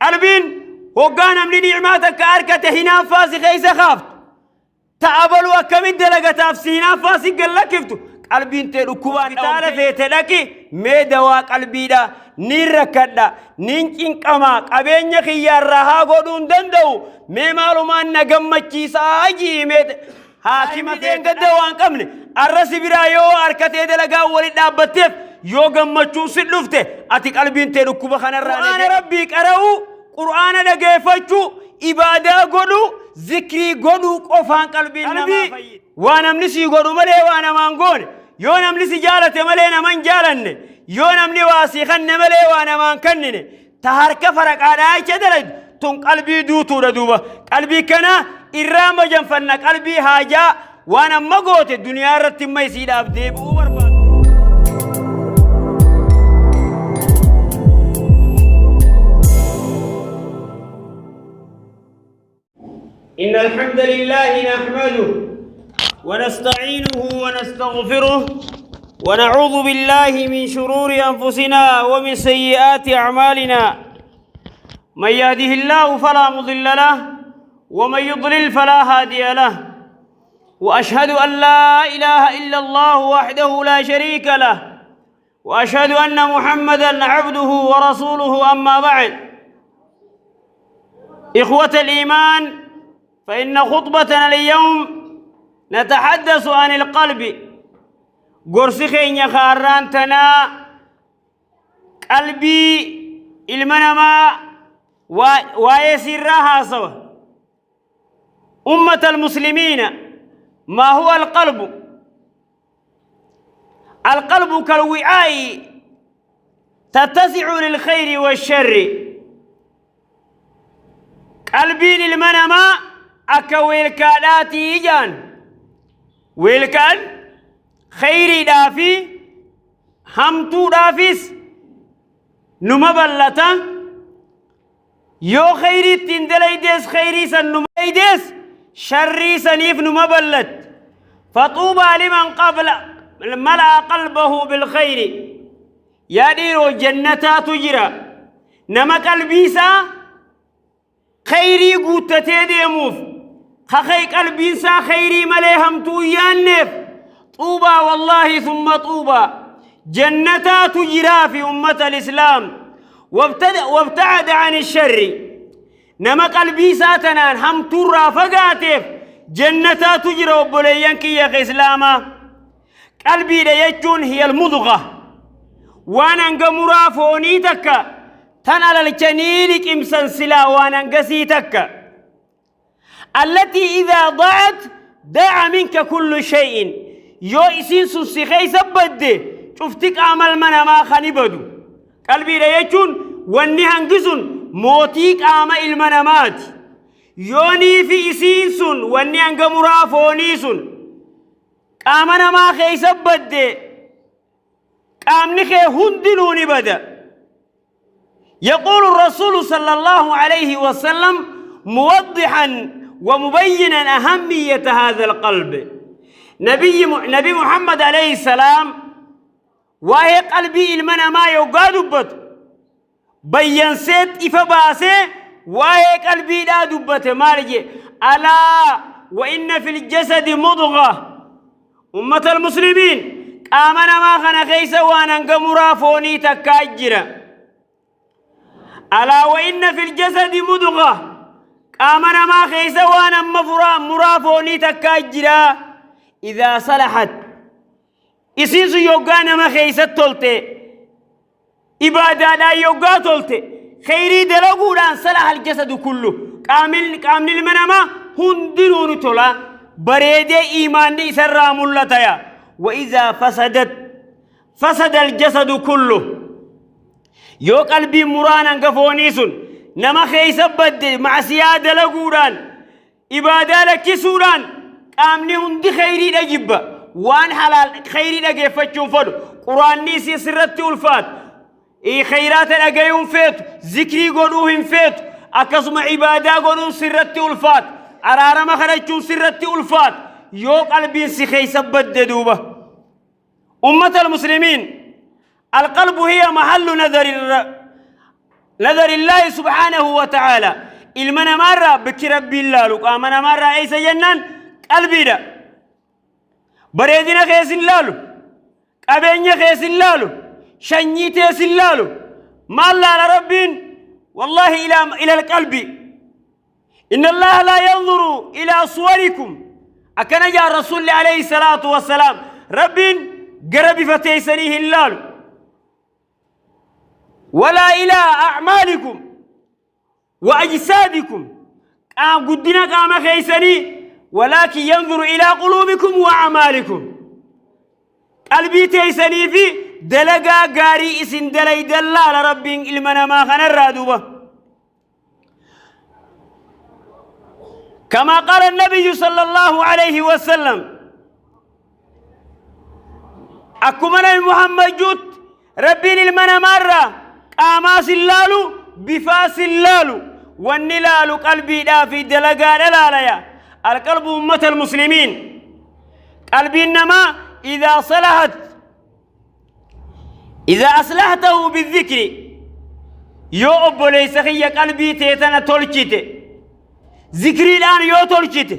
Qalbiin hoggaa namni ni'maa takka arkate hinaaffaa si keessa kaaftu. Ta abaluu akkamitti dalagataaf si hinaaffaa si gad lakkiftu. Qalbiin tee dhukkubaan gitaara feete dhaqi mee dawaa qalbiidha niin rakkadha niin cinqamaa qabeenya kiyyaarraa haa godhuu hin danda'u mee maalumaan na gammachiisaa jii mee haakima dheengadda waan qabne arra si biraa yoo harkatee dalagaa waliin dhaabbatteef yoo gammachuun si dhufte ati qalbiin tee dhukkuba kanarraa Qur'aana rabbii qara'uu qur'aana dhageeffachuu ibaadaa godhuu zikrii godhuu qofaan qalbiin namaa fayyida. Waa namni sii godhu malee waa namaan goone yoo namni si jaalate malee nama hin jaalanne yoo namni waa sii kanne malee waa namaan kennine ta harka faraqaadhaa jecha dalagdu tun qalbii duutuudha duuba qalbii kana irraa majanfanna qalbii haajaa waan amma goote duniyaa irratti imma isiidhaaf deebi'uu barbaadu. إن الحمد لله نحمده ونستعينه ونستغفره ونعوذ بالله من شرور أنفسنا ومن سيئات أعمالنا من يهده الله فلا مضل له ومن يضلل فلا هادي له وأشهد أن لا إله إلا الله وحده لا شريك له وأشهد أن محمدا عبده ورسوله أما بعد إخوة الإيمان فإن خطبتنا اليوم نتحدث عن القلب قرص خينيا خاران تنا قلبي المنما ويسيرها سوا أمة المسلمين ما هو القلب القلب كالوعاء تتسع للخير والشر قلبي للمنما أكا ويلكالاتي جان ويلكال خيري دافي همتو دافيس نما بلتا yoo khayrii ittiin dalaydees khayrii san numa dalaydees sharrii saniif numa ballat faxuubaa liman qabla malaa qalbahu bilkhayri yaa dhiiroo jannataatu jira nama qalbii isaa khayrii guuttatee deemuuf kakay qalbiin isaa khayrii malee hamtuu hin yaanneef xuubaa wallaahi summa xuubaa jannataatu jiraa fi ummata alislaam wabtacada an sharri nama qalbii isaa tanaan hamtuurraa fagaateef jannataatu jira obboleeyyan kiyya ka islaamaa qalbiidha jechuun hiyal mudga waan hanga muraa foonii takka tan alalchanii liqimsan silaa waan hangasii takka allatii idaa da'at da'a minka kullu shay'in yoo isiin sun si keessa badde cufti qaama ilma namaa kan badu qalbiidha jechuun wanni hangi sun mootii qaama ilma namaati yoonii fi isiin sun wanni hanga muraa foonii sun qaama namaa keessa badde qaamni kee hundinuu ni bada يقول الرسول صلى الله عليه وسلم موضحا ومبينا أهمية هذا القلب نبي محمد عليه السلام وهي قلبي المنا ما يقادبت بين سيت إفباسي وهي قلبي لا دبت مالجي ألا وإن في الجسد مضغة أمة المسلمين قامنا ما خنا خيسا وانا قمرا فوني تكاجرا ألا وإن في الجسد مضغة قامنا ما خيسا وانا مفرا مرافوني تكاجرا إذا صلحت إسيسو يوغانا ما خيسا تولتي إبادة يوغا تولتي خيري دلقودان صلح الجسد كله قامل قامل المنما هندرون تولا بريد إيماني سرى ملتيا وإذا فسدت فسد الجسد كله yoo qalbii muraan hanga foonii sun nama keessa badde macsiyaa dalaguudhaan ibaadaa lakkisuudhaan qaamni hundi khayriidha jibba waan halaal khayrii dhageeffachuun fedhu quraanni isii sirratti ulfaatu khayraata dhagayuun feetu zikrii godhuu hin feetu akkasuma ibaadaa godhuun sirratti ulfaatu araarama kadhachuun sirratti ulfaatu yoo qalbiin si keessa badde duuba أمة المسلمين القلب هي محل نظر Nazarillaahi subhaanahu wa ta'aala. Ilma namaarraa bikki Rabbiin laalu qaama namaarraa eessa jennaan qalbiidha. Bareedina kees hin laalu. Qabeenya kees hin laalu. Shanyii tees hin laalu. Maal laala Rabbiin? Wallaahi ilal qalbi. Inna Allaha laa yanzuru ilaa suwarikum. Akkana jaa Rasuulli alayhi salaatu wassalaam. Rabbiin gara bifa teessanii hin laalu. Walaa ilaa a'maalikum wa ajsaadikum. Qaam guddina qaama keessanii walaakin yanzuru ilaa quluubikum wa a'maalikum. Qalbii teessanii fi dalagaa gaarii isin dalaydan laala Rabbiin ilma namaa kanarraa duuba. كما قال النبي صلى الله عليه وسلم أكما نبي محمد جوت ربين المنا مرة قاما سلالو بفا سلالو والنلالو قلبي لا في دلقا لا لا يا القلب أمة المسلمين قلبي إنما إذا صلحت إذا أصلحته بالذكر yoo obboleessa kiyya qalbii tee tana tolchite zikriidhaan yoo tolchite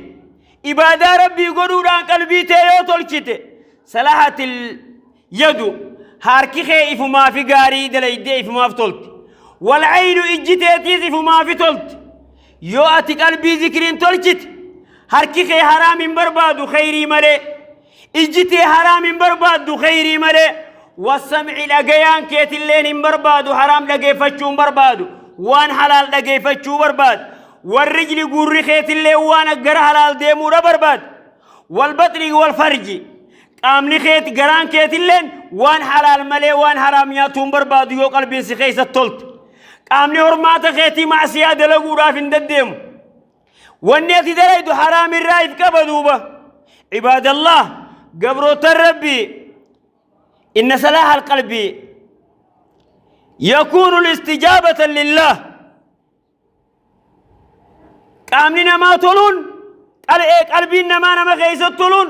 ibaadaa Rabbii godhuudhaan qalbii tee yoo tolchite salahatil yadu harki kee ifumaafi gaarii dalaydee ifumaaf tolti wal'aynu ijji teetiis ifumaafi tolti yoo ati qalbii zikriin tolchite harki kee haraam hin barbaadu kheyrii malee Ijji tee haraam hin barbaaddu kheyrii malee. Wassamci dhagayaan keetilleen hin barbaadu haraam dhageeffachuu hin barbaadu. Waan halaal dhageeffachuu barbaad. Warrijli gurri keetillee waan gara halaal deemuudha barbaad. Walbaxni walfarji. Qaamni keeti garaan keetilleen waan halaal malee waan haraam nyaatuu hin barbaadu yoo qalbiin si keessa tolte. Qaamni hormaata keetii macsiyaa dalaguudhaaf hin deddeemu. Wanni ati dalaydu haraam irraa if qaba duuba. Cibaadallah gabrootan Rabbii inna salaaha alqalbii yakuunu listijaabatan lillah. Qaamni namaa toluun qalbiin namaa nama keessa toluun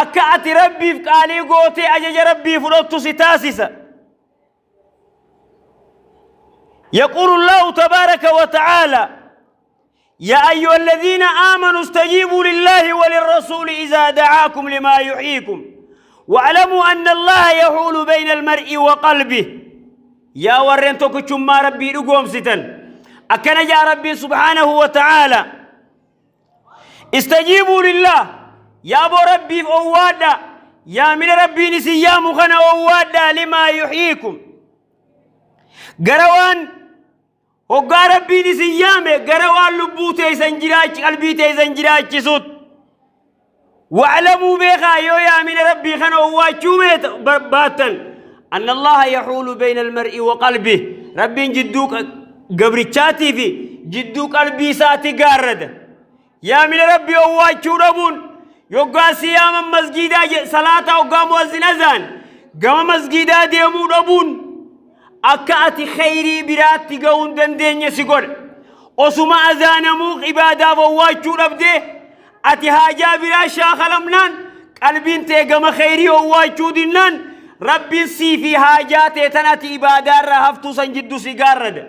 akka ati Rabbiif qaalii gootee ajaja Rabbii fudhattu si taasisa. يقول الله تبارك وتعالى يا أيها الذين آمنوا استجيبوا لله وللرسول إذا دعاكم لما يحييكم واعلموا أن الله يحول بين المرء وقلبه يا ورين توكو ربي لقوم ستن أكن جاء ربي سبحانه وتعالى استجيبوا لله يا أبو ربي أوادا يا من ربي نسيام خنا أوادا لما يحييكم قروان Hoggaa Rabbiin isin yaame gara waan lubbuu teessan jiraachi qalbii teessan jiraachisuut. Wa'lamuu beekaa yoo yaamina Rabbii kana owwaachuu baattan anna Allaha yahuulu bayna almar'i wa qalbih. Rabbiin jidduu gabrichaatii fi jidduu qalbii isaati gaarrada. Yaamina Rabbii owwaachuu dhabuun yoggaa si yaaman masgiidaa salaata hoggaa mu'azzin azaan gama masgiidaa deemuu dhabuun akka ati kheyrii biraatti ga'uu hin dandeenye si godha. Osuma azaanamuu ibaadaaf owwaachuu dhabdee ati haajaa biraa shaakalamnaan qalbiin tee gama kheyrii owwaachuu dinnaan Rabbiin sii fi haajaa tee tan ati ibaadaa irraa haftuu san jiddu si gaarrada.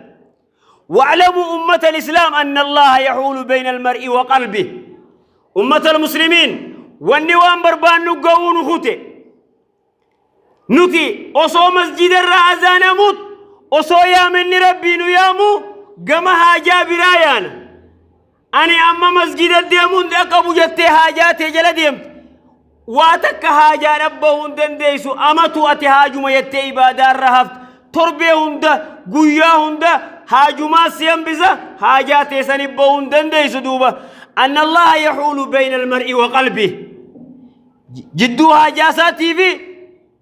واعلموا أمة الإسلام أن الله يحول بين المرء وقلبه أمة المسلمين wanni waan barbaannu ga'uu nu kute nuti osoo masjida irraa azaanamuut osoo yaamenni Rabbii nu yaamu gama haajaa biraa yaana Ani amma masgida deemuu hin dhaqqabu jettee haajaa tee jala deemte. Waa takka haajaa dhabbahuu hin dandeessu. Amatu ati haajuma jettee ibaadaa irra hafte. Torbee hunda guyyaa hunda haajumaa si hambisa haajaa tee sani bahuu hin dandeessu duuba. Anna Allaha yahuulu bayna almar'i wa qalbihi. Jidduu haajaa isaatii fi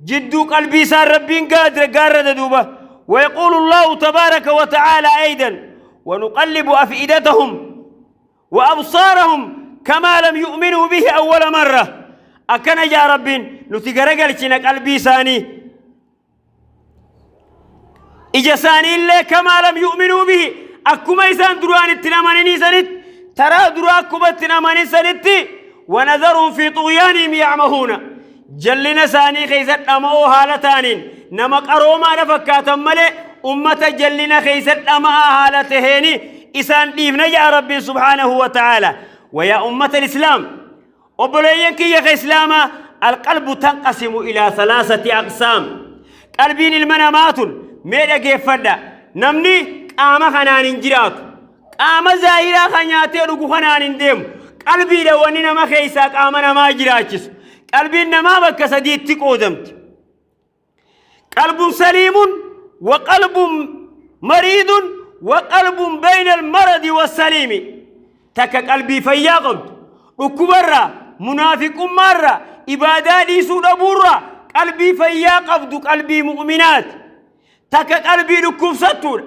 jidduu qalbii isaa Rabbiin gaarrada duuba. ويقول الله تبارك وتعالى أيضا ونقلب أفئدتهم وأبصارهم كما لم يؤمنوا به أول مرة أكن يا رب نتقرقلشنا قلبي ساني ija isaaniillee kamaa lam yu'minuu bihi akkuma isaan duraan itti hin amaninii sanitti taraa duraa akkuma itti hin amanin sanitti wanadharuhum fi xughyaanihim ya'mahuuna jallina isaanii keessa dhama'oo haala ta'aniin nama qaroomaadha fakkaatan malee Ummata jallina keessa dhama'aa haala taheeni isaan dhiifna ja'a Rabbiin subhaanahu wa ta'aala. Wayaa ummata islaam, obboleeyyan kiyya ka islaamaa, alqalbu tanqasimu ilaa thalaasati aqsaam. Qalbiin ilma namaa tun mee dhageeffadha. Namni qaama kanaan hin jiraatu. Qaama zaahiraa kan nyaatee dhugu kanaan hin deemu. Qalbiidha wanni nama keessaa qaama namaa jiraachisu. Qalbiin namaa bakka sadiitti qoodamti. Qalbun saliimun wa qalbun mariidun wa qalbun bayna almaradi wassaliimi. Takka qalbii fayyaa qabdu. Dhukkubarraa, munaafiqummaarraa, ibaadaa dhiisuu dhabuurraa qalbii fayyaa qabdu qalbii mu'minaati. Takka qalbii dhukkubsattuudha.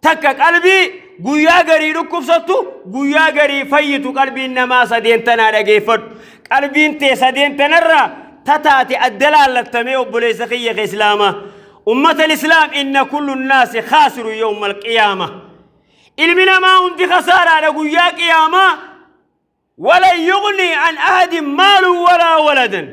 Takka qalbii guyyaa garii dhukkubsattu, guyyaa garii fayyitu. Qalbiin namaa sadeen tanaa dhageeffadhu. Qalbiin tee sadeen tanarraa tataate adda laallattamee, obboleessa kiyya ka islaamaa. Ummata islaam, inna kullu naasi khaasiru yawma alqiyaama. Ilmi namaa hundi khasaaraadha guyyaa qiyaamaa. Walan yugnii an ahadin maalun walaa waladan.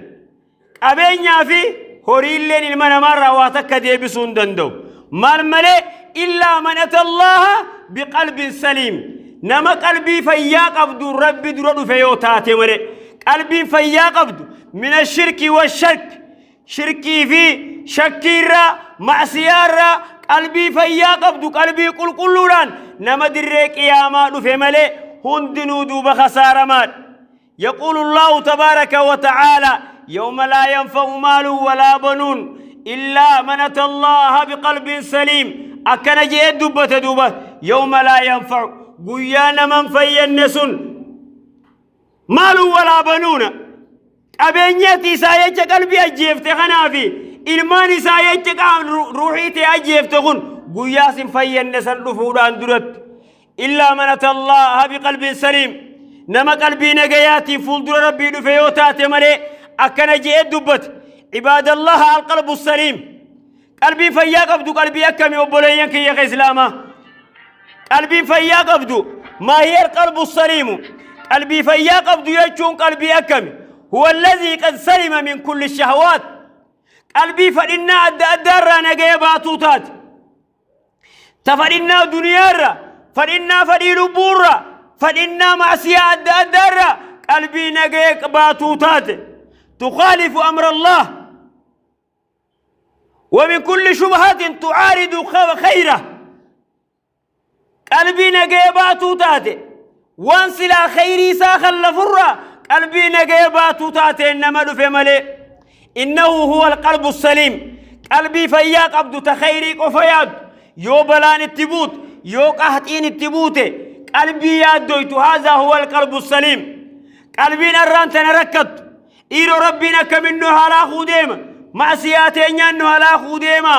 Qabeenyaa fi horiilleen ilma namaarraa waa takka deebisuu hin danda'u. Maal malee? Illaa man ata Allaha biqalbin saliim. Nama qalbii fayyaa qabdu Rabbi dura dhufe yoo taate malee. Qalbiin fayyaa qabdu mina shirki wa shakki. Shirkii fi shakkiirraa, macsiyaarraa qalbii fayyaa qabdu, qalbii qulqulluudhaan nama dirree qiyaamaa dhufe malee hundinuu duuba kasaaramaadha. يقول الله تبارك وتعالى: يوم لا ينفع مال ولا بنون إلا من أتى الله بقلب سليم. أكن جئ دبة دوبة يوم لا ينفع قيان من فينسن مال ولا بنون. Qabeenyatti isaa jecha qalbii ajjeefte kanaafi ilmaan isaa jecha qaam ruuxii ta'e ajjeefte kun guyyaa sin fayyanne san dhufuudhaan duratti, illaa man ata Allaha biqalbin saliim, nama qalbii nagayaatiin fuuldura Rabbii dhufe yoo taate malee, akkana je'ee dubbate. Cibaadallaha, alqalbu saliim, qalbiin fayyaa qabdu qalbii akkamii, obboleeyyan kiyya ka islaamaa? Qalbiin fayyaa qabdu, maa hiya alqalbu saliimu? Qalbii fayyaa qabdu jechuun qalbii akkami? Huwa alladhii qad salima min kulli shahawaat. Qalbii fadhinnaa adda addaarraa nagaya baatuu taate, ta fadhinnaa duniyaarra, fadhinnaa fadhii lubbuurra, fadhinnaa macsiyaa adda addaarra qalbii nagaya baatuu taate. Tukhaalifu amra Allah ومن كل شبهة تعارض خيره. Qalbii nagaya baatuu taate, waan silaa khayrii isaa khallafurraa qalbii nagaya baatuu taateen nama dhufe malee. Innahu huwa alqalbu saliim. Qalbii fayyaa qabdu ta khayrii qofa yaaddu, yoo balaan itti buute, yoo qahxiin itti buute qalbii yaaddoytu, haazaa huwa alqalbu saliim. Qalbiin arraan tana rakkattu, dhiiroo, Rabbiin akkamin nu halaakuu deema, macsiyaa teenyaan nu halaakuu deema,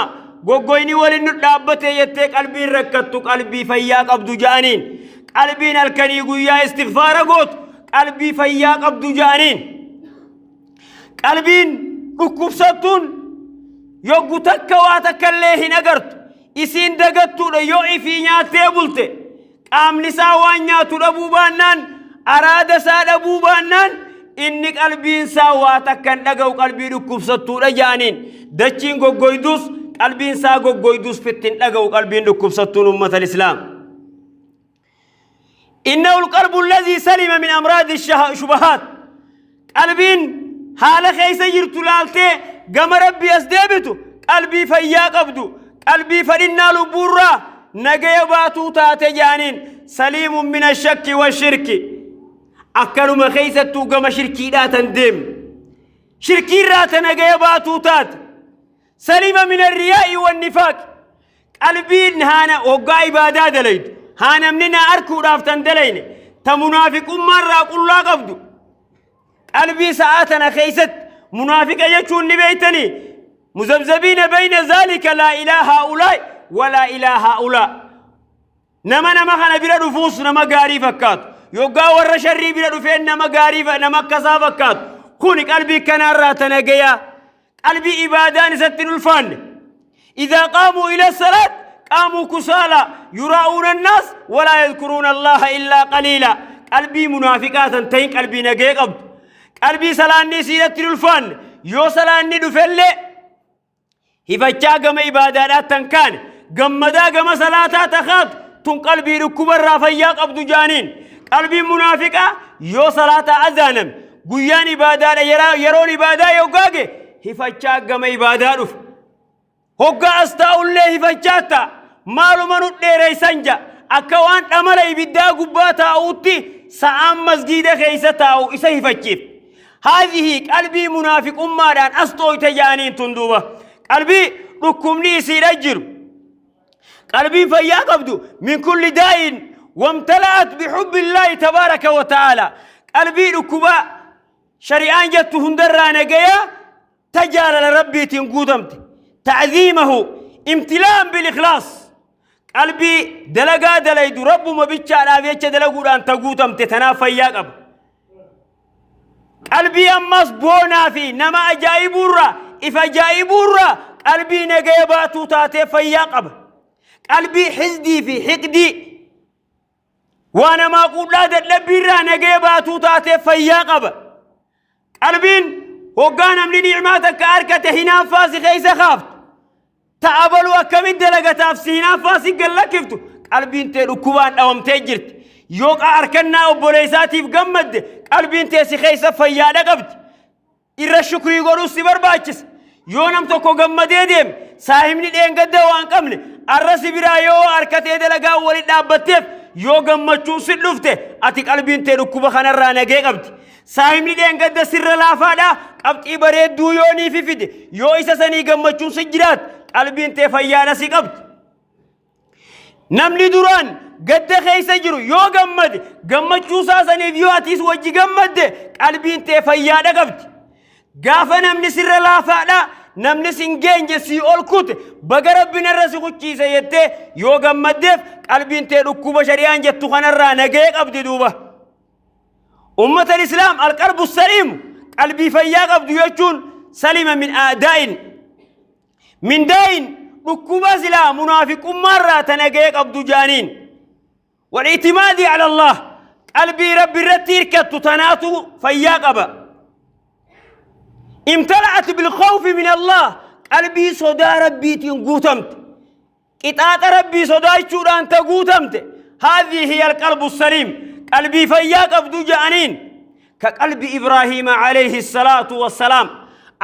goggoyni walin nu dhaabbate jettee qalbiin rakkattu qalbii fayyaa qabdu ja'aniin. Qalbiin halkanii guyyaa istigfaara gootu qalbii fayyaa qabdu ja'aniin. Qalbiin dhukkubsattuun yoggu takka waa takka illee hin agartu, isiin dagattuudha. Yoo ifii nyaattee bulte, qaamni isaa waan nyaatu dhabuu baannaan, araada isaa dhabuu baannaan, inni qalbiin isaa waa takka hin dhaga'u. Qalbii dhukkubsattuudha ja'aniin. Dachiin goggoydus, qalbiin isaa goggoydus, fitti hin dhaga'u qalbiin dhukkubsattuun. Ummata islaam, إنه القلب الذي سلم من أمراض الشبهات. Qalbiin haala keessa jirtu laaltee gama Rabbii as deebitu, qalbii fayyaa qabdu, qalbii fadhinnaa lubbuurraa nagaya baatuu taate jaaniin. سليم من الشك والشرك. Akkanuma keessattuu gama shirkiidhaa tan deemne, shirkiirraa ta nagaya baatuu taate. سلم من الرياء والنفاق. Qalbiin haana hoggaa ibaadaa dalaydu haa namni na arkuudhaaf tan dalayne, ta munaafiqummaarraa qullaa qabdu. Qalbii sa'aa tana keessatti munaafiqa jechuun ni beeytanii, مذبذبين بين ذلك لا إلى هؤلاء ولا إلى هؤلاء. Nama nama kana bira dhufuus nama gaarii fakkaatu, yoggaa warra sharrii bira dhufeen nama gaarii, nama akkasaa fakkaatu. Kuni qalbii kanaarraa tana gayaa, qalbii ibaadaan isatti hin ulfaanne. إذا قاموا إلى الصلاة قاموا كسالى يراءون الناس ولا يذكرون الله إلا قليلا. Qalbii munaafiqaa tan ta'in, qalbii nagee qabdu, qalbii salaanni isiidhatti hin ulfaanne, yoo salaanni dhufellee hifachaa gama ibaadaadhaatti tan kaane, Gammadaa gama salaataa takaatu tun qalbii dhukkubarraa fayyaa qabdu jaaniin. Qalbiin munaafiqaa yoo salaataa azaaname guyyaan ibaadaadha yeroon ibaadaa yoggaa ga'e hifachaa gama ibaadaa dhufa. Hoggaa as taa'ullee hifachaa ta'a. Maaluma nu dheereysan ja'a. Akka waan dhamala ibiddaa gubbaa taa'uutti sa'aan masgiida keessa taa'u isa hifachiif. Haadhihi qalbii munaafiqummaadhaan as xooyte ja'aniin tun duuba. Qalbii dhukkubni isiidha jiru. Qalbiin fayyaa qabdu min kulli daa'in wamtala'at bihubbillaahi tabaaraka wa ta'aala. Qalbii dhukkubaa shari'aan jettu hundarraa nagayaa ta jaalala rabbiitiin guutamte ta'ziimahu imtilaa'an bil ikhlaas qalbii dalagaa dalaydu rabbuma bichaadhaaf jecha dalaguudhaan ta guutamte tanaaf fayyaa qaba qalbii ammas boonaa fi nama ajaa'ibuurraa if ajaa'ibuurraa qalbii nagaya baatuu taatee fayyaa qaba qalbii hizdii fi hiqdii waa namaa quudhaa dadhabbiirraa nagaya baatuu taatee fayyaa qaba Qalbiin hoggaa namni ni'maa takka arkate hinaaffaa si keessa kaaftu. Ta abaluu akkamitti dalagataaf si hinaaffaa si gad lakkiftu qalbiin tee dhukkubaan dhawamtee jirti. Yoo arkannaa obboleessaatiif gammadde qalbiin tee si keessa fayyaadha qabdi. Irra shukrii godhuus si barbaachisa. Yoo nam tokko gammadee deeme saahibni dheengadda waan qabne arra si biraa yoo arkatee dalagaa wali dhaabbatteef yoo gammachuun si dhufte ati qalbiin tee dhukkuba kanarraa nagee qabdi. Saahibni dheengadda sirra laafaadha qabxii bareedduu yoo niifi fide yoo isa sanii gammachuun si jiraat qalbiin tee fayyaadha si qabdi. Namni duraan gadda keessa jiru yoo gammade gammachuu isaa saniif yoo atiis wajji gammadde qalbiin tee fayyaadha qabdi. Gaafa namni sirra laafaadha namni sin geenye sii ol kute baga rabbi narra si kuchiise jettee yoo gammaddeef qalbiin tee dhukkuba shari'aan jettu kanarraa nagee qabdi duuba. Ummata Islaam alqalbu saliimu qalbii fayyaa qabdu jechuun salima min aadaa'in min daa'in dhukkuba silaa munaafiqummaarraa ta nagaya qabdu jaaniin wal-i'timaadii ala Allah qalbii rabbi irratti hirkattu tanaatu fayyaa qaba imtala'at bilkhawfi min Allah qalbii sodaa rabbiitiin guutamte qixaaxa rabbii sodaachuudhaan ta guutamte haadhii hiya alqalbu saliim qalbii fayyaa qabdu ja'aniin ka qalbi ibraahiima alayhi salaatu wassalaam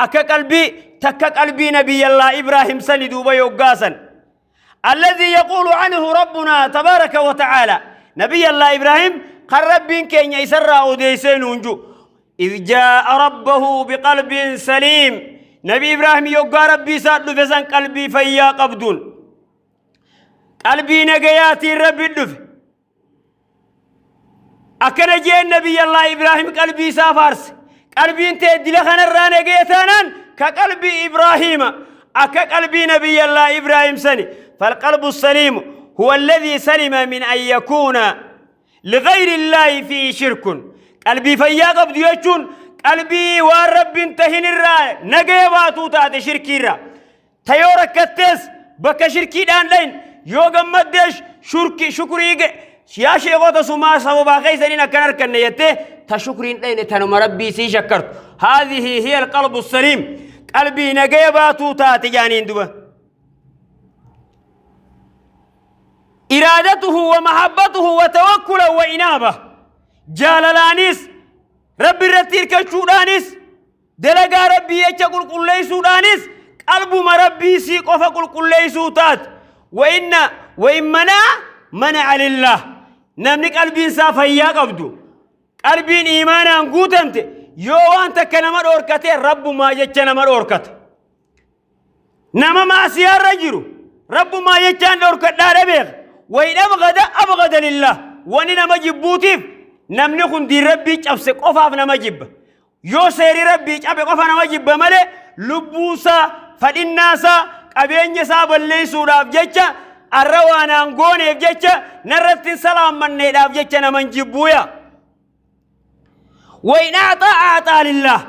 akka qalbii takka qalbii nabiyyallaa ibraahim sani duuba yoggaasan الذي يقول عنه ربنا تبارك وتعالى نبي الله إبراهيم قال ربين كين يسرى أوديسين ونجو إذ جاء ربه بقلب سليم نبي إبراهيم يقى ربي ساد فسن قلبي فيا قبدون قلبي نقياتي ربي دف أكن جاء النبي الله إبراهيم قلبي سافرس قلبي انت دلخنا الرانا قيتانا كقلبي إبراهيم أكا قلبي نبي الله إبراهيم سني فالقلب السليم هو الذي سلم من أن يكون لغير الله فيه شرك qalbii fayyaa qabdu jechuun qalbii waan rabbiin tahin irraa nagaya baatuu taate shirkii irraa ta yoo rakkattees bakka shirkiidhaan dhayin yoo gammaddees shurki shukrii yaa sheekota sumaa sababaa keessaniin akkan harkanne jettee ta shukriin dhayne tanuma rabbii sii shakkartu haadhihi hiya alqalbu saliim qalbii nagaya baatuu taate jaaniin duba iraadatuhu wa mahabbatuhu wa tawakkula wa inaaba jaalalaanis rabbi irratti hirkachuudhaanis dalagaa rabbii jecha qulqulleessuudhaanis qalbuma rabbii sii qofa qulqulleessuu taate wa inna wa in manaa mana'a lillah namni qalbiin isaa fayyaa qabdu qalbiin iimaanaan guutamte yoo waan takka nama dhoorkate rabbumaa jecha nama dhoorkata Nama maasiyaarra jiru rabbumaa jechaan dhorkadhaadha beeka. Wayin abgada abgada lillah. Wani nama jibbuutiif namni kun diin rabbii cabse qofaaf nama jibba. Yoo seeri rabbii cabe qofa nama jibba malee lubbuusaa, fadhinnaasaa, qabeenya isaa balleessuudhaaf jecha arra waan aan gooneef jecha narratti hin salaammanneedhaaf jecha nama hin jibbuuya. Wayin aaxaa aaxaa lillah.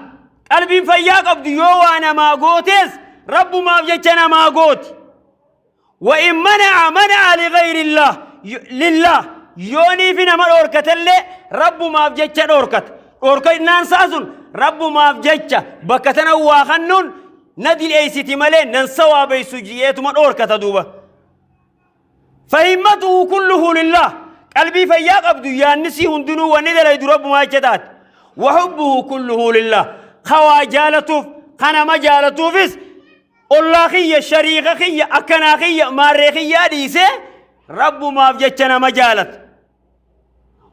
Qalbiin fayyaa qabdu yoo waa namaa gootees rabbumaaf jecha namaa gooti. Wayin mana'a mana'a ligayrillah lillah yooniifi nama dhoorkatellee rabbumaaf jecha dhoorkata. Dhoorkannaan isaa sun rabbumaaf jecha bakka tana waa kannuun na dileessiti malee nan sawaabeessu ji'eetuma dhoorkata duuba. Fahimmatuhu kulluhu lillah. Qalbii fayyaa qabdu yaanni sii hundinuu wanni dalaydu rabbumaa jecha taate. Wahubbuhu kulluhu lillah. Ka waa jaalatuuf, ka nama jaalatuufis ollaa kiyya, shariika kiyya, akkanaa kiyya, maarree kiyyaa dhiisee rabbumaaf jecha nama jaalata.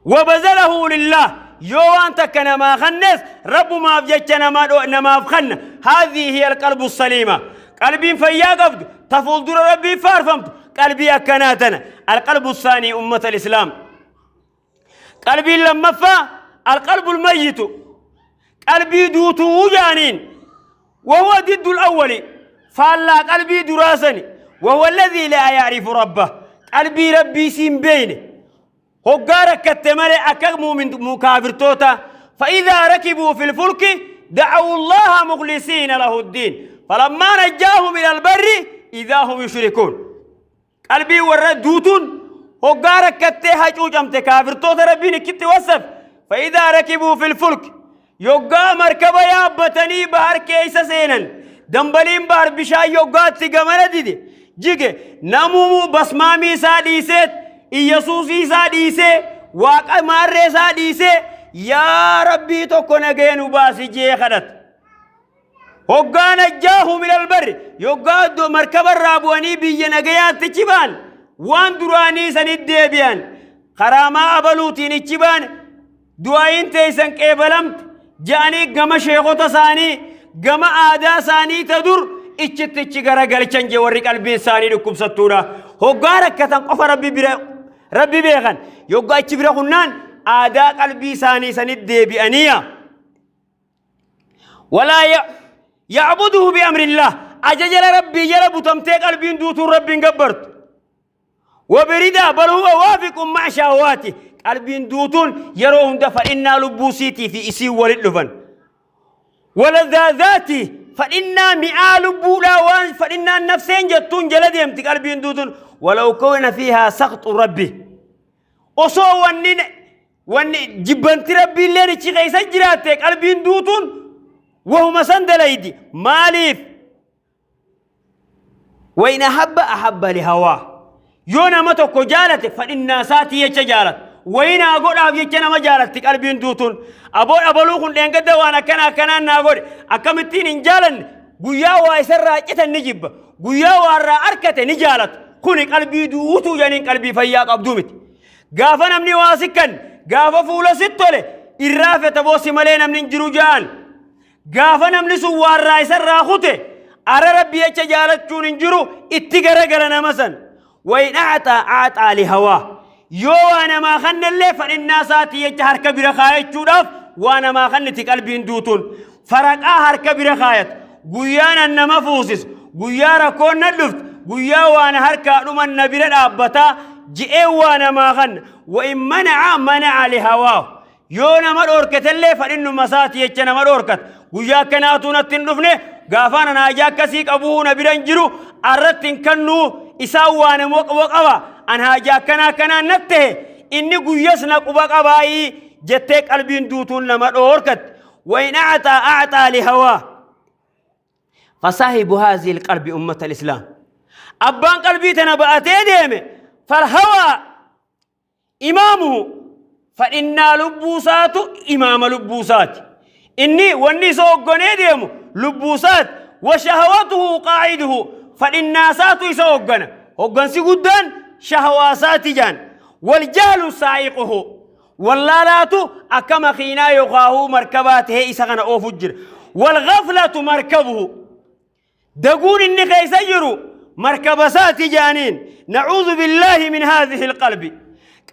Wabazalahu lillah. Yoo waan takka namaa kannes rabbumaaf jecha namaaf kanna. Haadhii hiya alqalbu saliima. Qalbiin fayyaa qabdu ta fuuldura rabbii faarfamtu qalbii akkanaa tana. Alqalbu saanii ummata islaam. Qalbiin lammaffaa alqalbu almayyitu. Qalbii duutuu jaaniin. وهو ضد الأول فالله قلبي دراسني وهو الذي لا يعرف ربه قلبي ربي سين بينه هقا ركت مالي أكا مؤمن مكافرتوتا فإذا ركبوا في الفلك دعوا الله مخلصين له الدين فلما نجاهم إلى البر إذا هم يشركون Qalbii warra duutuun hoggaa rakkattee hacuucamte kaafirtoota Rabbiin ikkitti wassaf. Fa'idaa rakibuu fil fulk yoggaa markaba yaabbatanii bahar keessa seenan dambaliin bahar bishaan yoggaatti gamana dide jige namuu basmaamii isaa dhiisee Iyyasuusii isaa dhiisee waaqa maarree isaa dhiisee yaa Rabbii tokko nagaya nu baasi jee kadhata. Hoggaa najjaahu minal barri yoggaa iddoo markaba irraa bu'anii biyya nagayaatti ichi ba'an waan duraanii sanitti deebi'an karaamaa abaluutiin ichi ba'an du'aa'iin teessan qeebalamte ja'anii gama sheekota isaanii gama aadaa isaanii ta dur ichitti ichi garagalchan jee warri qalbiin isaanii dhukkubsattuudha. Hoggaa rakkatan qofa rabbi bira rabbi beekan yoggaa ichi bira kunnaan aadaa qalbii isaanii sanitti deebi'aniya. Walaa ya'buduhu bi amrillah ajaja rabbii jala butamtee qalbiin duutuun rabbiin gabbartu. Wabiridaa bal huwa waafiqun ma'a shahawaati qalbiin duutuun yeroo hunda fadhinnaa lubbuu siitii fi isiin walit dhufan. Waladaadaati fadhinnaa mi'aa lubbuudhaa waan fadhinnaan nafseen jettuun jala deemti qalbiin duutuun walaw kawna fiihaa saqxu rabbi. Osoo wanni Wanni jibbanti rabbiilleen ichi keessa jiraatte qalbiin duutuun wahuma san dalaydi. Maaliif? Wain ahabba ahabba lihawaa. Yoo nama tokko jaalate fadhinnaa isaatii jecha jaalata. Wayinaa godhaaf jecha nama jaalatti qalbiin duutuun. Aboo abaluu kun dheengadda waan akkana akkanaan naa godhe akkamittiin hin jaalanne guyyaa waa isarraa citan ni jibba. Guyyaa waa irraa arkate ni jaalata. Kuni qalbii duutuu jedhaniin qalbii fayyaa qabduu miti. Gaafa namni waa si kanne, gaafa fuula si tole, irraa feta boo si malee namni hin jiru ja'an. Gaafa namni sun waa irraa isarraa kute, ara rabbi jecha jaalachuun hin jiru itti garagala nama san. Wayin a'axaa a'axaa li hawaa. Yoo waa namaa kannellee fadhinnaa isaatii jecha harka bira kaayachuudhaaf waa namaa kanniti qalbiin duutuun. Faraqaa harka bira kaayatu. Guyyaan an nama fuusisu, guyyaa rakkoon na dhuftu, guyyaa waa na harkaa dhuman na bira dhaabbataa je'ee waa namaa kanna. Wa in mana'a mana'a lihawaahu. Yoo nama dhoorketellee fadhinnuma isaati jecha nama dhoorkata. Guyyaa akkanaatuu natti hin dhufne gaafaan an haajaa akkasii qabuu na bira hin jiru arratti hin kannuu isaan waa nama quba qaba an haajaa akkanaa akkanaa natti tahe inni guyyas na quba qabaayii jettee qalbiin duutuun nama dhoorkatte. وإن أعطى أعطى لهواه فصاحب هذه القلب أمة الإسلام أبان قلبي تنبأتي ديمي فالهوى إمامه فإنا لبوسات إمام لبوسات إني واني سوقني ديمو لبوسات وشهوته قاعده فإنا ساتو يسوقنا هقنسي قدان شهواسات جان والجهل سائقه Wallaalaatu akka makiinaa yookaahuu markabaa tahee isa kana oofu jira. Walghaflatu markabuhu. Daguun inni keessa jiru markaba isaati jaaniin. Na'uudhu billaahi min haadhihi alqalbi.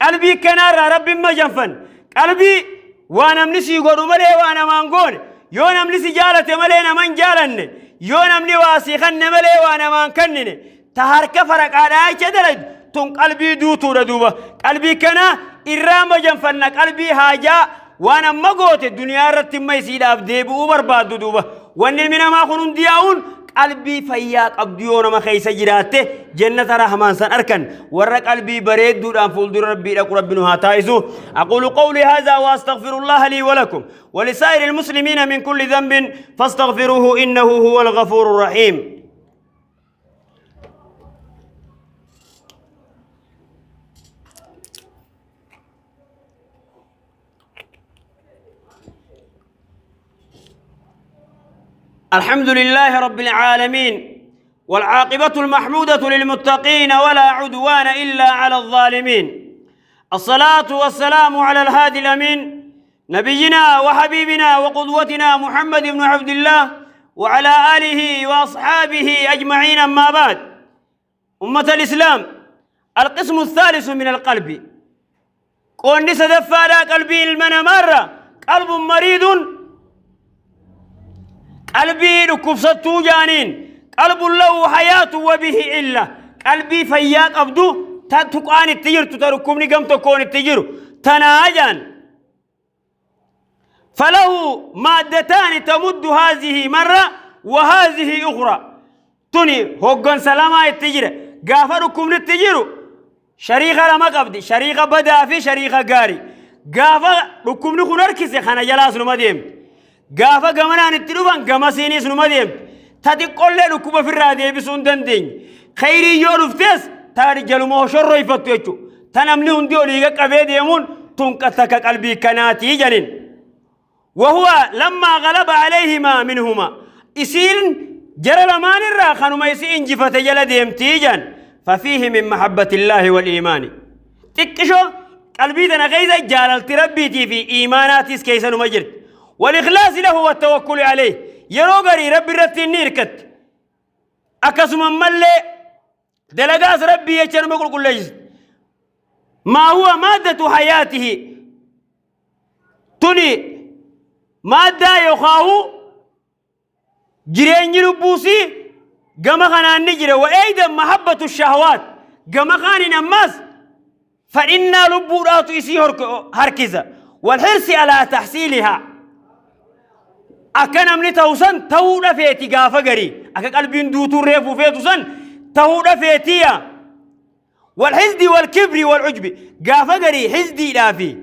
Qalbii kanaarraa rabbiin majanfan. Qalbii waa namni sii godhu malee waa namaan goone. Yoo namni si jaalate malee nama hin jaalanne. Yoo namni waa sii kanne malee waa namaan kennine. Ta harka faraqaadhaa jecha dalaydu tun qalbii duutuudha duuba. Qalbii kana irraa majanfanna qalbii haajaa waan amma goote duniyaa irratti imma isiidhaaf deebi'uu barbaaddu duuba. Wanni ilmi namaa kun hundi yaa'uun qalbii fayyaa qabdu yoo nama keessa jiraatte jannata rahmaan san arkan warra qalbii bareedduudhaan fuuldura rabbii dhaqu rabbi nu haa taasisu. Aquulu qawli haadhaa wa astaghfirullaha lii wa lakum wa lisaa'iril muslimiina min kulli dhanbin fastaghfiruuhu innahu huwal ghafuurur rahiim. الحمد لله رب العالمين، والعاقبة المحمودة للمتقين، ولا عدوان إلا على الظالمين. الصلاة والسلام على الهادي الأمين، نبينا وحبيبنا وقدوتنا محمد بن عبد الله، وعلى آله وأصحابه أجمعين. أما بعد، أمة الإسلام، القسم الثالث من القلب، qoonni sadaffaadhaa qalbii ilma namaarra، قلب مريض، qalbii dhukkubsattuu jaaniin. قلب له حياة وبه علة، qalbii fayyaa qabdu ta tuqaan itti jirtu, ta dhukkubni gam tokkoon itti jiru tanaa jaan. فله مادتان تمد هذه مرة وهذه أخرى. تني هوغن سلاما التجري قافا ركوبني التجرو شريخة لما قبدي، شريخة بدا في شريخة قاري. قافا ركوبني خنركسي خانا جلاس نمديم، قافا قمنا نتلوفان قمسينيس نمديم. تدي قل ركوبة في الرادي بسون دندين خيري يورفتس تاري جلو شر يفتو يچو تنمني هندي وليغا قبي ديمون تنقتك قلبي كناتي جنين. وهو لما غلب عليهما منهما، إسين جرى لمان الراخن ما يسين جفت جل ديمتيجا، ففيه من محبة الله والإيمان. تكشو قلبي دنا غيزة جالت ربيتي في إيماناتي كيسا مجرد والإخلاص له والتوكل عليه. يروغري ربي رتي نيركت أكسم ملي دلقاس ربي يجن مقول كل ما هو مادة حياته. تني مادة يخاو jireenyi lubbuusii gama kanaan ni jira. وأيضا محبة الشهوات، gama kaaniin ammas fadhinnaa lubbuudhaatu isii harkisa. والحرص على تحصيلها، akka namni ta'u san ta'uu dhafeeti. Gaafa garii akka qalbiin duutuu reefuu feetu san ta'uu dhafeetiya. والحسد والكبر والعجب، gaafa garii xisdiidhaa fi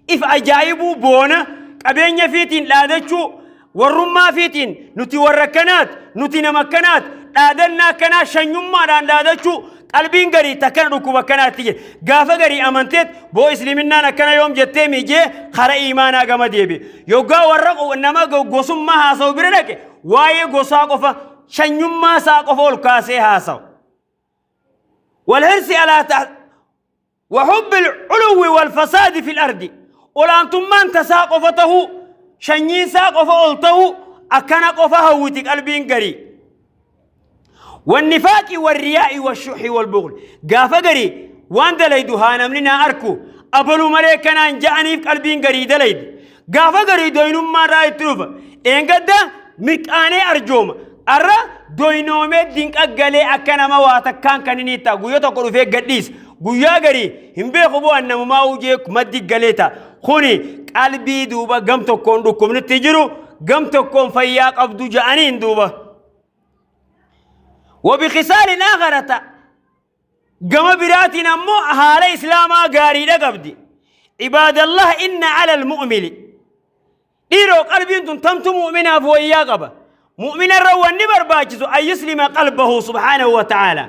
if ajaa'ibuu, boona qabeenya fiitiin dhaadachuu, warrummaa fiitiin nuti warra akkanaat, nuti nama akkanaat, dhaadannaa akkanaa, shanyummaadhaan dhaadachuu. Qalbiin garii takkana dhukkuba akkanaatti jira. Gaafa garii amanteet boo isliminnaan akkana yoom jettee miijee kara iimaanaa gama deebi. Yoggaa warra nama gosummaa haasa'u bira dhaqe, waa'ee gosaa qofa, shanyummaa isaa qofa ol kaasee haasa'u. والحرص على تحت وحب العلو والفساد في الأرض، olaantummaan tasaa qofa tahuu, shanyiin isaa qofa ol tahuu, akkana qofa hawwiti qalbiin garii. والنفاق والرياء والشح والبغل، gaafa garii waan dalaydu haa namni naa arku, abaluu malee kanaan ja'aniif qalbiin garii dalaydi. Gaafa garii doynummaa irraa itti dhufa. Dheengadda mirqaanee arjooma, arra doynoomee dinqa galee akka nama waa takkaan kan inni ta'a. Guyyaa tokko dhufee gadhiisa, guyyaa garii hin beeku bu'an namumaa hojii maddi galee ta'a. Kuni qalbii duuba gam tokkoon dhukkubnitti jiru, gam tokkoon fayyaa qabdu ja'aniin duuba. وبخصال آخرة، gama biraatiin ammoo haala islaamaa gaariidha qabdi. عباد الله، إن على المؤمن، dhiiroo qalbiin tun tamtu mu'minaaf wayyaa qaba. Mu'mina irra wanni barbaachisu أن يسلم قلبه سبحانه وتعالى،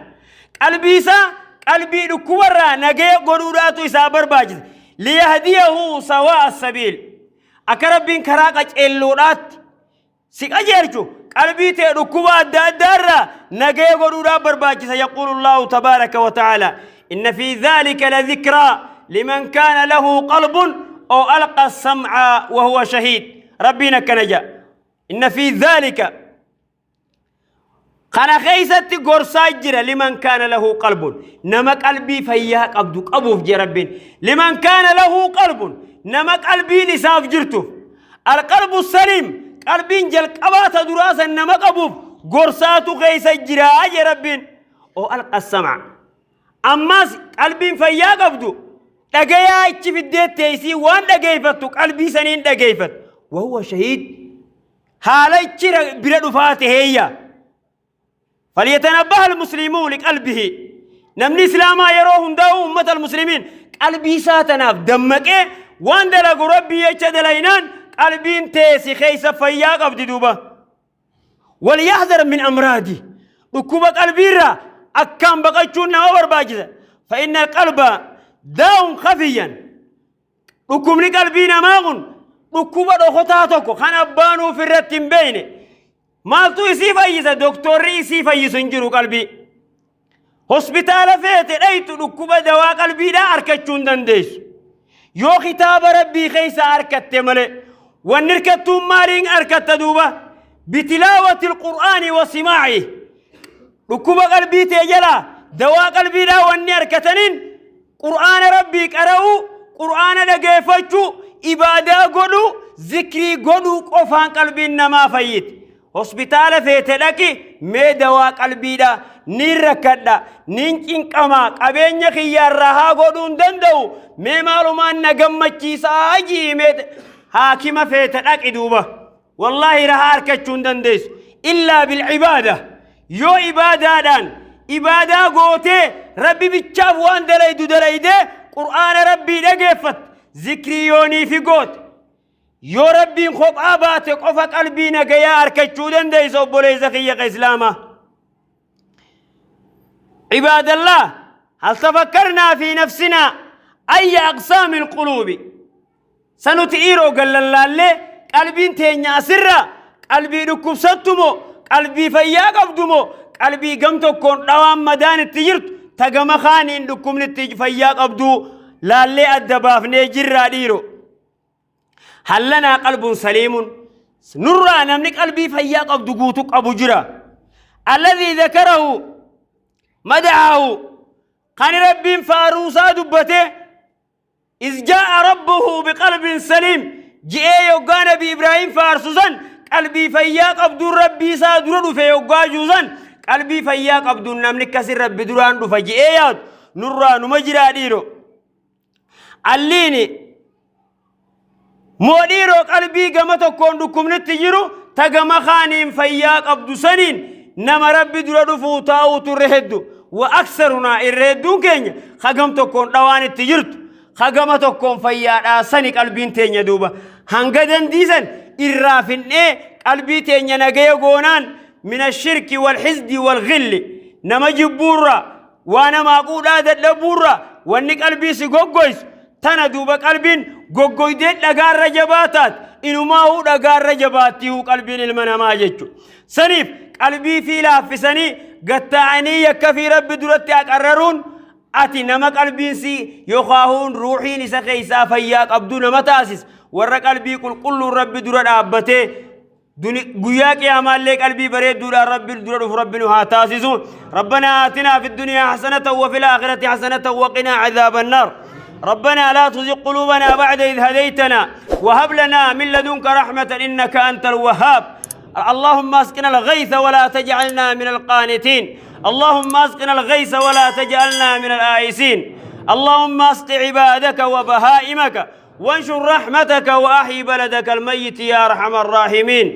qalbii isaa qalbii dhukkubarraa nagaya godhuudhaatu isaa barbaachisa. ليهديه سواء السبيل، akka rabbiin karaa qaceelloodhaatti si qajeelchu qalbii ta'e dhukkuba adda addaarraa nagaya godhuudhaaf barbaachisa. يقول الله تبارك وتعالى: إن في ذلك لذكرى لمن كان له قلب أو ألقى السمع وهو شهيد. ربنا كنجا إن في ذلك، kana keeysatti gorsaa jira. لمن كان له قلب، nama qalbii fayyaa qabdu qabuuf jee rabbiin. لمن كان له قلب، nama qalbiin isaaf jirtuuf. القلب السليم، qalbiin jalqabaata duraasan nama qabuuf gorsaatu keeysa jiraa jee rabbiin. أو ألقى السمع، ammas qalbiin fayyaa qabdu dhagayaa ichi fiddee teessii waan dhageeyfattu qalbii saniin dhageeyfattu. وهو شهيد، haala ichi bira dhufaa taheeyya. فليتنبه المسلمون لقلبه، namni islaamaa yeroo hundaa'u, ummata المسلمين, qalbii isaa tanaaf dammaqee waan dalagu rabbii jecha dalaynaan qalbiin teessi keeysa fayyaa qabdi duuba. وليحذر من أمراضه، dhukkuba qalbiirraa akkaan baqachuun nama barbaachisa. فإن القلب داء خفيا، dhukkubni qalbii namaa kun dhukkuba dhokotaa tokko kan abbaan ofirratti hin beeyne. Maaltu isii fayyisa? Doktorri isii fayyisu hin jiru qalbii. Hospitaala feete dhaytu dhukkuba dawaa qalbiidhaa arkachuu hin dandeessu. Yoo kitaaba Rabbii keessa arkatte malee. Wanni hirkattuun maaliin arkatta duuba? Bitilaawatil Qur'aani wa simaa'i. Dhukkuba qalbii tee jalaa dawaa qalbiidhaa wanni arkataniin Qur'aana Rabbii qara'uu, Qur'aana dhageeffachuu, ibaadaa godhuu, zikrii godhuu qofaan qalbiin namaa fayyiti. Hospitaala feete dhaqi mee dawaa qalbiidha niin rakkadha niin cinqamaa qabeenya kiyyaarraa haa godhuu hin danda'u mee maalumaan na gammachiisaa ji'i mee haakima feete dhaqi duuba. Wallaahi rahaa arkachuu hin dandeessu. Illaa bilcibaada. Yoo ibaadaadhaan ibaadaa gootee Rabbi bichaaf waan dalaydu dalaydee Qur'aana Rabbii dhageeffatte zikrii yoonii fi goote. Yoo Rabbiin kophaa baate qofa qalbii nagayaa arkachuu dandeessa obboleessa kiyya ka Islaamaa. Cibaadallah hal tafakkarnaa fi nafsinaa ayya aqsaamil quluubi. Sa nuti dhiiroo gallallaallee qalbiin teenya asirraa qalbii dhukkubsattu moo qalbii fayyaa qabdu moo qalbii gam tokkoon dhawaan madaan itti jirtu ta gama kaaniin dhukkubni itti fayyaa qabdu laallee adda baafnee jirraa dhiiroo. Hallanaa qalbuun saliimuun nurraa namni qalbii fayyaa qabdu guutuu qabu jira. Alladhii zakarahu mada'ahu kan Rabbiin faaruusaa dubbatee Iz jaa'a rabbuhu biqalbin saliim ji'ee yoggaa nabi Ibraahim faarsu san qalbii fayyaa qabduun rabbii isaa dura dhufe yoggaa jiru san qalbii fayyaa qabduun namni akkasin rabbi duraan dhufa ji'ee yaadu nurraa numa jiraa dhiiro. Alliini moo dhiiroo qalbii gama tokkoon dhukkubnitti jiru ta gama kaaniin fayyaa qabdu saniin nama rabbi dura dhufuu taa'uutu irra heddu wa aksarunaa irra hedduun keenya ka gam tokkoon dhawaan itti jirtu ka gama tokkoon fayyaadhaa sani qalbiin teenya duuba hanga dandiisan irraa finnee qalbii teenya nagaya goonaan mina shirki wal hizdi wal ghilli nama jibbuurraa waa namaa quudhaa dadhabuurraa wanni qalbii si goggoysu Tana duuba qalbiin goggoydee dhagaarra jabaa taate inumaahuu dhagaarra jabaattiihuu qalbiin ilma namaa jechuudha. Saniif qalbii fi laaffisanii gattaa'anii yakka fi rabbi duratti aqarraruun ati nama qalbiin si yookaahuun ruuxiin isa keessaa fayyaa qabdu nama taasisa. Warra qalbii qulqulluun rabbi dura dhaabbatee Guyyaa qiyaamaallee qalbii bareedduudhaan rabbi dura dhufu rabbi nu haa taasisu. Rabbanaa aatinaa fi dunyaa hasanatan wa fil aakhirati hasanatan wa qinaa cadaaban naar. ربنا لا تزغ قلوبنا بعد إذ هديتنا وهب لنا من لدنك رحمة إنك أنت الوهاب اللهم اسقنا الغيث ولا تجعلنا من القانتين اللهم اسقنا الغيث ولا تجعلنا من الآيسين اللهم اسق عبادك وبهائمك وانشر رحمتك وأحي بلدك الميت يا أرحم الراحمين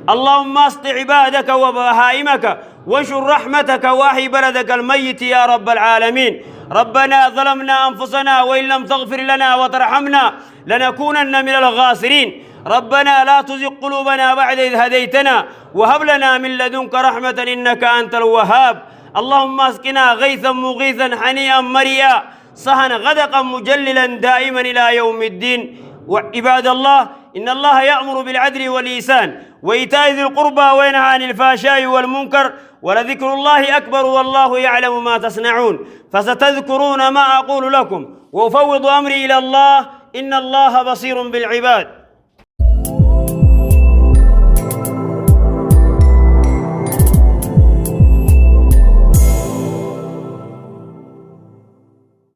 اللهم اسق عبادك وبهائمك وانشر رحمتك وأحي بلدك الميت يا رب العالمين ربنا ظلمنا أنفسنا وإن لم تغفر لنا وترحمنا لنكونن من الخاسرين ربنا لا تزغ قلوبنا بعد إذ هديتنا وهب لنا من لدنك رحمة إنك أنت الوهاب اللهم اسقنا غيثا مغيثا حنيئا مريئا صهن غدقا مجللا دائما إلى يوم الدين وعباد الله إن الله يأمر بالعدل والإحسان وإيتاء ذي القربى وينهى عن الفحشاء والمنكر ولذكر الله أكبر والله يعلم ما تصنعون فستذكرون ما أقول لكم وأفوض أمري إلى الله إن الله بصير بالعباد.